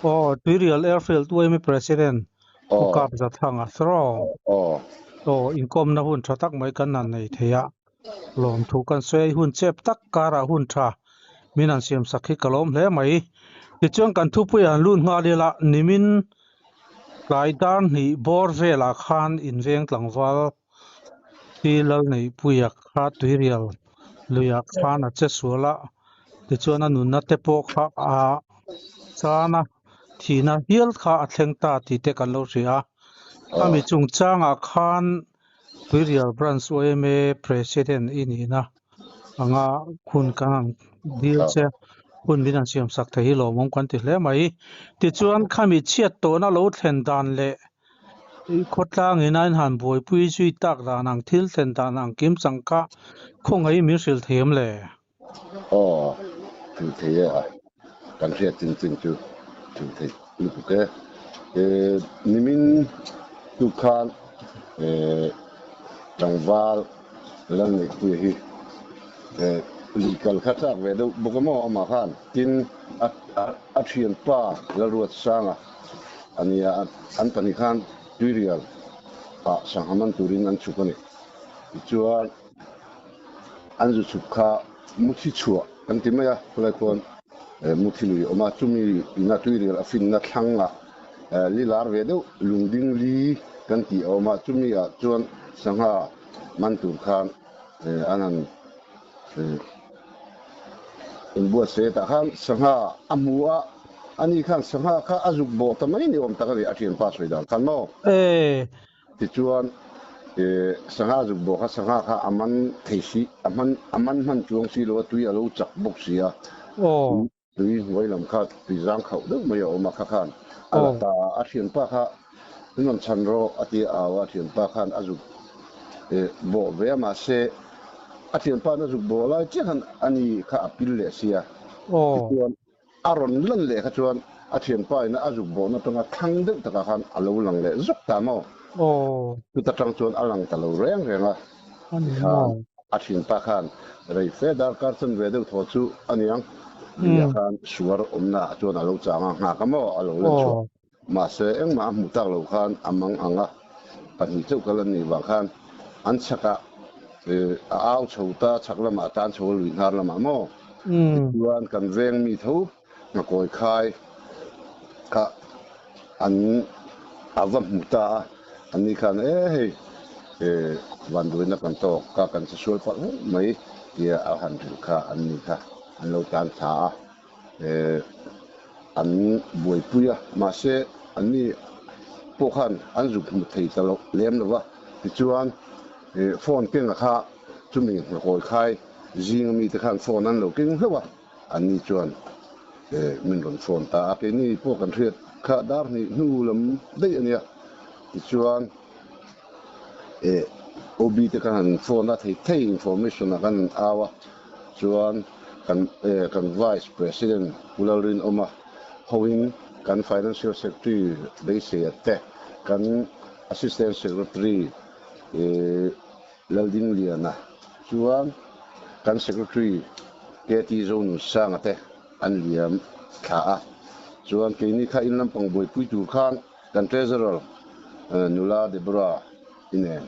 Aw, Tuirial Airfield UMA President Pu Aw. Kap Zathanga Thraw. Aw. Aw, inkawmna hun tha tak mai kan han nei thei a. Lawmthu kan sawi a, i hun chep tak karah hun tha min han siam sak hi ka lawm hle mai. Tichuan kan thupui han lut nghal ila, nimin tlai dar hnih bawr velah khan inveng tlangval Pi Lalneihpuia kha Tuirial luiah khan a che sual a, tichuan a nunna te pawh kha a chan a, thihna hial kha a thleng ta tih te kan lo hria a. Khami chungchangah khan Tuirial Branch YMA President i nihna anga hun kan han dil che, hun min han siam sak thei hi lawmawm kan ti hle mai. Tichuan khami chhiat tawhna lo thlen dan leh Khawtlang in a inhan buaipui zui tak dan ang thil thlen dan ang kim chang kha khawngaih min hrilh thei em le? Aw, hrilh thei e a, kan hriat chin chin chu hrilh thei lutuk e. Nimin tuk khan tlangval Lalneihpuia hi lui kal kha chak ve deuh bawk a maw amah khan, tin a thianpa Lalruatsanga A nia, an pahnih khan Tuirial ah sangha man turin an chhuk a ni. Tichuan, an zu chhuk kha muthi chhuah kan ti mai a, khulai khuan muthi lui a awm a, chumi ina Tuirial a finna thlangah li lar ve deuh lungding li kan tih a awm a, chumi ah chuan sangha man tur khan an han Inbuatsaih tah khan sangha a hmu a, ani khan sangha kha a zuk bawh ta mai ni awm tak a ni, a thianpa sawi dan khan maw? Tichuan sangha zuk bawh kha sangha kha a man thei si, a man a man hman chuang si lo a, tui a lo chak bawk si a. Tui hnuai lam kha tui zang khauh deuh mai a awm a, kha khan a la ta a, a thianpa kha min rawn chhan rawh a ti a au a, a thianpa khan a zuk bawh ve a, mahse a thianpa in a zuk bawh lai chiah khan a ni kha a pil leh si a, tichuan a rawn lan leh kha chuan a thianpa in a zuk bawhna atanga thlang deuh takah khan a lo lang leh zawk ta maw? Chuta tang chuan a lang ta lo reng reng a, tikhan a thianpa khan rei fe darkar chan ve deuh thaw chu a niang, Lia khan suar awmna ah chuan a lo chang a, nghak a maw a lo len chhuah. Mahse engmah a hmuh tak lo khan a mang ang a, pahnih chauh kal an nih vang khan an chhakah a au chho ta, chhak lamah a tan chho a, lui hnar lamah maw? Tichuan kan veng mi tho Ngakawi khai kha an a va hmu ta a, an ni khan e hei vanduaina kan tawk ka kan che sual palh hlauh mai tia a han hrilh kha an ni kha an lo tan thla a, an buaipui a, mahse an ni pawh khan an zuk hmu thei ta lo lem lo va, tichuan phone kenga kha chumi ngakawi khai zinga mite khan phone an lo keng hlauh a. Anni chuan min rawn phone ta a, keini pawh kan hriat kha dar hnih hnu lam daih a nia. Tichuan OB te khan han phone a, thei thei information ah khan an au a, chuan kan kan Vice President Pu Lalrinawma hoin kan Financial Secretary Beiseia te, kan Assistant Secretary Laldingliana chuan kan Secretary KT Zonunsanga te an liam thla a, chuan keini kha in lampang buaipui tur khan kan Treasurer nula Deborah i nen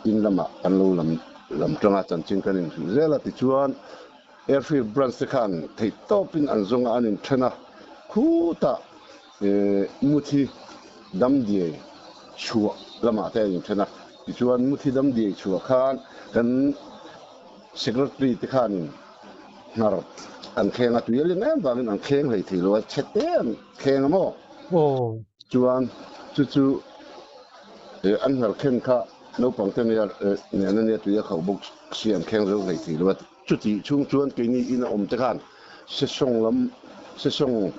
in lamah kan lo lam lam tang a, chanchin kan inhrilh zel a, tichuan Airfield Branch te khan theihtawpin an zawng a, an inthen a, khutah Muthi damdiai chhuah lamah te a inthen a, tichuan Muthi damdiai chhuah khan kan Secretary te khanin hnar an kheng a, tui a lim em vangin an kheng hlei thei lo a, chhe te an kheng a maw? Chuan chu chu an hnar khen kha naupang te nia nen a nia tui a khauh bawk si an kheng zo hlei thei lo a, chutih chhung chuan keini ina awm te khan sesawng lam sesawng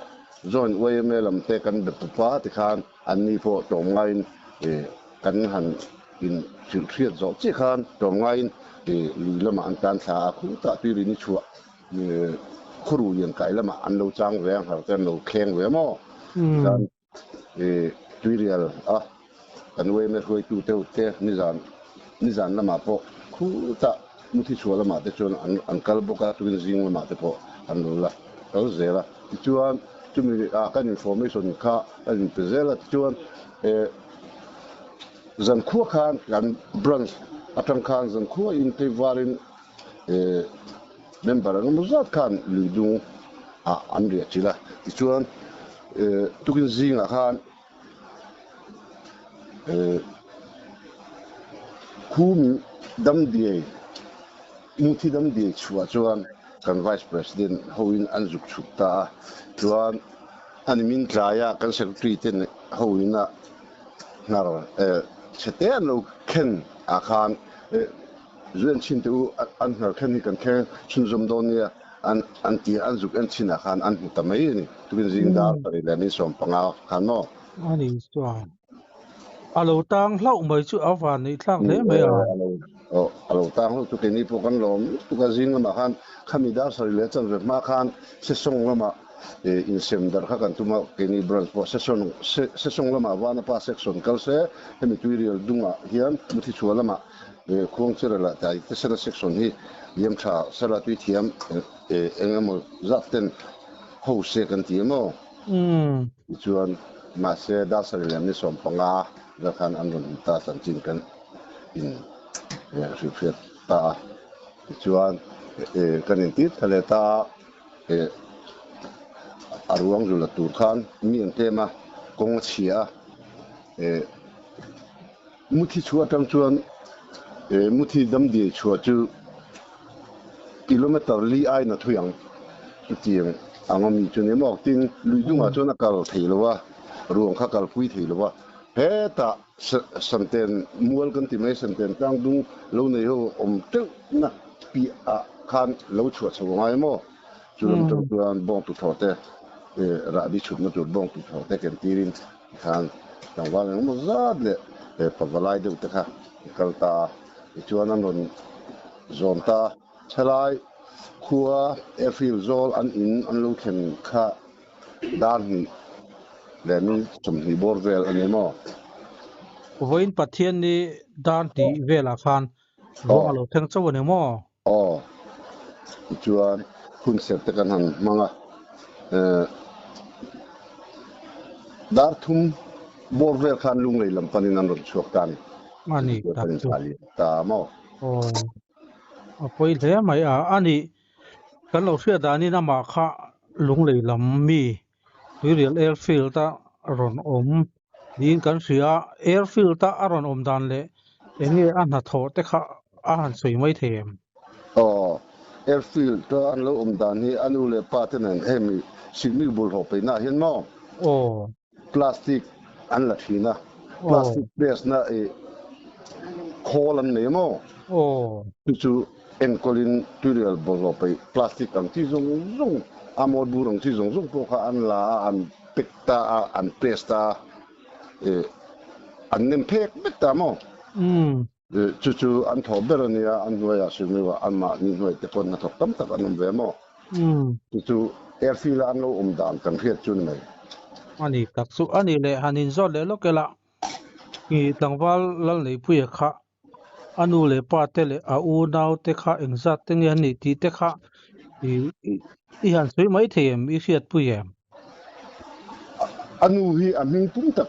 Joint YMA lam te kan be pupa tikhan anni pawh tlawmngaiin kan han in hrilh hriat zawh chiah khan tlawmngaiin lui lamah an tan thla a, khutah tuirin i chhuah khawru lian kai lamah an lo chang ve a, nghar te an lo thleng ve maw? Tikhan tuirial a kan YMA hruaitu te te nizan nizan lamah pawh khutah muthi chhuah lamah te chuan an kal bawk a, tuin zing lamah te pawh an lo la kal zel a. Tichuan Chumi ah kan information kha kan inpe zel a, tichuan zankhua khan kan branch atang khan zankhua in teivarin member engemaw zat khan luidung ah an riah chilh a, tichuan tukin zingah khan Khumi damdiai, Muthi damdiai chhuah chuan kan Vice President hoin an zuk chhuk ta a, chuan a ni min tlaia kan Secretary te hoin a hnar chhe te an lo khen ah khan zu en chhin teh u, an hnar khen hi kan thleng chhunzawm dawn nia an an ti a, an zuk en chhin ah khan an hmu ta mai a ni. Tukin zing dar pahnih leh min 15 khan maw? A ni chuan a lo tang hlauh mai chu a van neih thlak hle mai a. A lo tang hlauh chu keini pawh kan lawm lutuk a, zing lamah khan khami dar sarih leh chanve hma khan session lamah insem darh kha kan tum a, keini branch pawh session session lamah Vanapa section kal se hemi tuirial dungah hian Muthichhuah lamah Khuangcherela tlai tesena section hi liam tha sela tui thiam eng emaw zat ten ho se kan ti emaw tichuan mahse dar sarih leh ni 15 vel khan an rawn ta chanchin kan in hrilhhriat ta a, tichuan kan intir thla leh ta a, a ruang zul la tur khan mi an tlem a, kawng a chhia a. Muthi chhuah atang chuan Muthi damdiai chhuah chu kilometer li aiin a thui ang. Chutiang ang ami chu ni maw? Tin, lui dungah chuan a kal thei lo a, ruang kha kalpui thei lo a. Hetah Santen mual kan ti mai, Santen tlang dung lo nei ho awm teuhna piahah khan lo chhuah chho angai maw? Chu lam atang chuan bawng tuthlawh te, rahbi chhutna tur bawng tuthlawh te ken tirin Tikhan tlangval engemaw zat leh pavalai deuh te kha an kal ta a, tichuan an rawn zawn ta a. Thalai khua airfield zawl an in an lo thlen kha dar hnih leh min 20 bawr vel a ni maw? Vawiin Pathian ni dar hnih velah khan ruang a lo thleng chauh a ni maw? Aw, tichuan hun serh te kan han hmang a, dar thum bawr vel khan lunglei lam panin an rawn chhuak ta a ni. A ni tak chu. Ta maw? Aw, a pawi hle mai a, a ni kan lo hriat danin amah kha lunglei lam mi Tuirial Airfield a rawn awm niin kan hria a, Airfield a a rawn awm dan leh eng nge a hnathawh te kha a han sawi mai thei em? Aw, Airfield a an lo awm dan hi a nu leh pa te nen hemi sikmik bawlhhlawh peihna ah hian maw? Aw. Plastic an la thin a, plastic press na i khawl an nei maw? Aw. Chu chu Enkawlin tuirial bawlhhlawh peih plastic ang chi zawng zawng, a mawi bur ang chi zawng zawng pawh kha an la a, an pack ta a, an press ta a, ih an nem phek vek ta maw? Ih chu chu an thawh ber a nia, an hnuaiah Sirmiwa anmahni hnuai te pawn hnathawk tam tak an awm ve maw? Chu chu airfield a an lo awm dan kan hriat chu ni mai. A ni tak chu a ni leh, han inzawt leh lawk ila, ih tlangval Lalneipuia kha A nu leh pa te leh a unau te kha engzat te nge an nih tih te kha i han sawi mai thei em? I hriatpui em? A nu hi a hming pum tak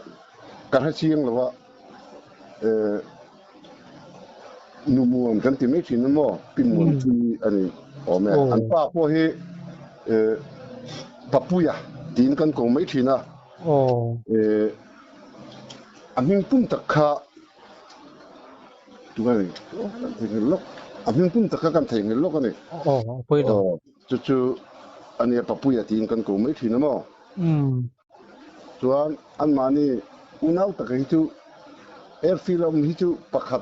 ka hre chiang lo a, nu muan kan ti mai thin a maw? Pi muan chu a ni awm e. An pa pawh hi Papuia tiin kan ko mai thin a, a hming pum tak kha A hming pum tak kha kan theihnghilh lawk a ni. Aw, a pawi lo. Aw, chu chu a nia Papuia tiin kan ko mai thin a maw? Chuan anmahni unau taka hi chu airfield a awm hi chu pakhat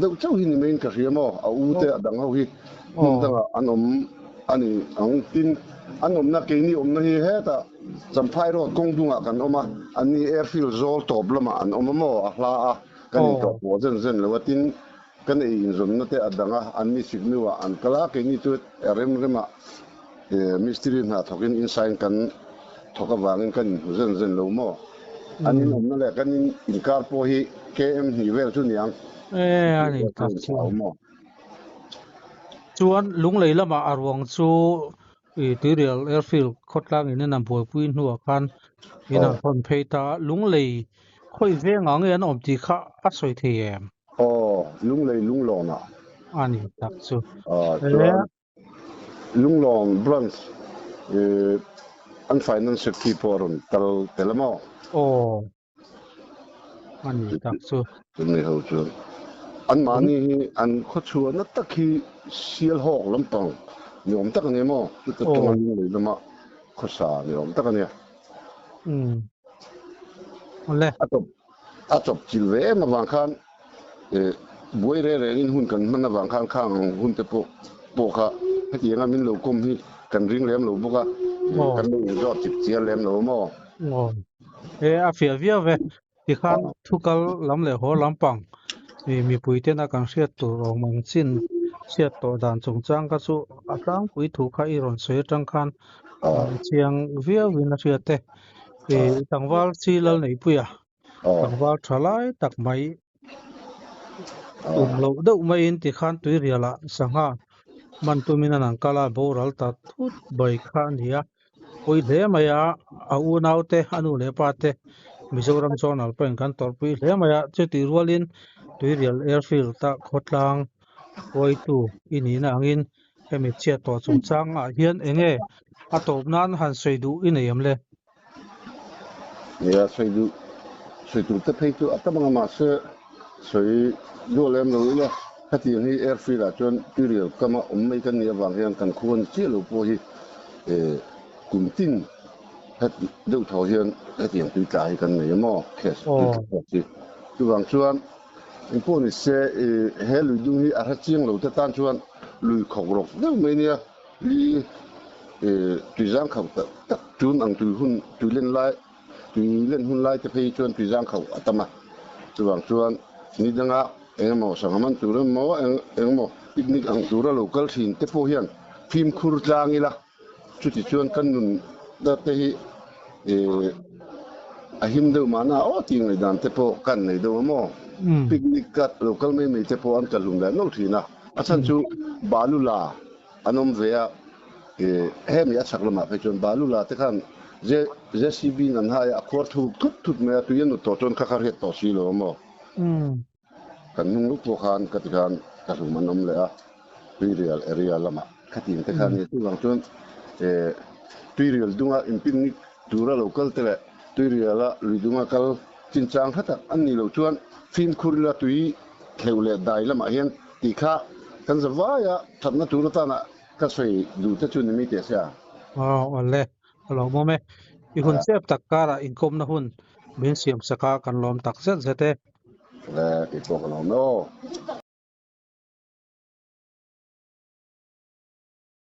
deuh chauh hi ni maiin ka hria maw? A u te a dang ho hi hmun dangah an awm a ni ang. Tin, an awmna keini awmna hi hetah Champhai Road kawng dungah kan awm a, anni airfield zawl tawp lamah an awm a maw? A hla a. Kan intawh pawh zen zen lo a, tin kan ei inzawnna te a dang a, an mi sik hnuah an kal a, keini chu a rem remah mistiri hna thawkin insign kan thawk avangin kan inhmu zen zen lo maw? An inawmna leh kan inkar pawh hi KM hnih vel chu niang. E, a ni tak chu. Chuan Lunglei lamah a ruang chu. I Tuirial Airfield khawtlang in an buaipui hnuah khan in an thawn phei ta a, Lunglei khawi vengah nge an awm tih kha a sawi thei em? Aw, Lunglei Lunglawnah. A ni tak chu. Chuan Lunglawn Branch an Finance Secretary pawh a rawn kal tel a maw? Aw. A ni tak chu. Chumi ho chuan anmahni hi an khawchhuahna tak hi Sialhawk lampang ni awm tak a ni maw? Chuta tanga Lunglei lama khawsa ni awm tak a nia. A chawp a chawp chil ve em avang khan buai reng rengin hun kan hman avang khan khang ang hun te pawh pawh kha hetianga min lo kawm hi kan ring lem lo bawk a, kan lo inzawt chip chiar lem lo maw? E a fiah viau ve. Tikhan thukal lam leh haw lampang mipui tena kan hriat tur awm ang chin chhiat tawh dan chungchang kha chu a tlangpui thu kha i rawn sawi atang khan chiang viauin a hriat e. Tlangval chi lal neihpuia tlangval tha lai tak mai tum loh deuh maiin tikhan tuirialah sangha man tumin an an kal a, boral ta thut mai kha a ni a. Pawi hle mai a, a unaute, a nu leh pa te Mizoram Zonal pawhin kan tawrhpui hle mai a, chutih rualin Tuirial Airfield-a khawtlang hruaitu i nihna angin hemi chhiat tawh chungchangah hian enge a tawp nan han sawi duh i nei em le? Nia, sawi duh, sawi tur te phei chu a tam anga mahse sawi duh lem lo ila, hetiang hi airfield ah chuan tuirial kama awm mai kan nih avang hian kan khu a ni chiah lo pawh hi kum tin heti deuh tho hian hetiang tui tla hi kan nei a maw, case tui tla pawh hi. Chuvang chuan engpawh ni se he lui dung hi a hre chiang lo te tan chuan lui khawk rawk deuh mai nia. Hi tui zang khauh tak tak tun ang tui hun tui len lai tui len hun lai te phei chuan tui zang khauh a tam a, chuvang chuan ni danga eng emaw sangha man tur emaw eng emaw picnic ang tura lo kal thin te pawh hian fimkhur tlang ila chuti chuan kan nun te hi a him deuh mahna aw tih ngaihdan te pawh kan nei deuh a maw picnic ka lo kal mai mai te pawh an kal hlum leh nawlh thin a, a chhan chu balula An awm ve a, hemi a chhak lamah phei chuan Balula te khan JCB in an hai a, a khuar thuk thut thut mai a, tui a nut tawh chuan kha kha hriat tawh si lo a maw? Kan hnung luk pawh khan ka ti khan ka hlum an awm leh a, Tuirial area lamah khatiang te khan nia chuvang chuan Tuirial dunga in picnic tura lo kal te leh Tuiriala lui dunga kal chinchang hla tak an nih loh chuan fimkhur ila tui hleuh leh dai lamah hian tih kha kan za vai a, thatna tur atana ka sawi duh te chu ni mai teh se a. Aw awle, a lawmawm e. I hun chep tak karah inkawmna hun min siam sak a, kan lawm tak zet zet e. Awle, keipawh ka lawm e aw.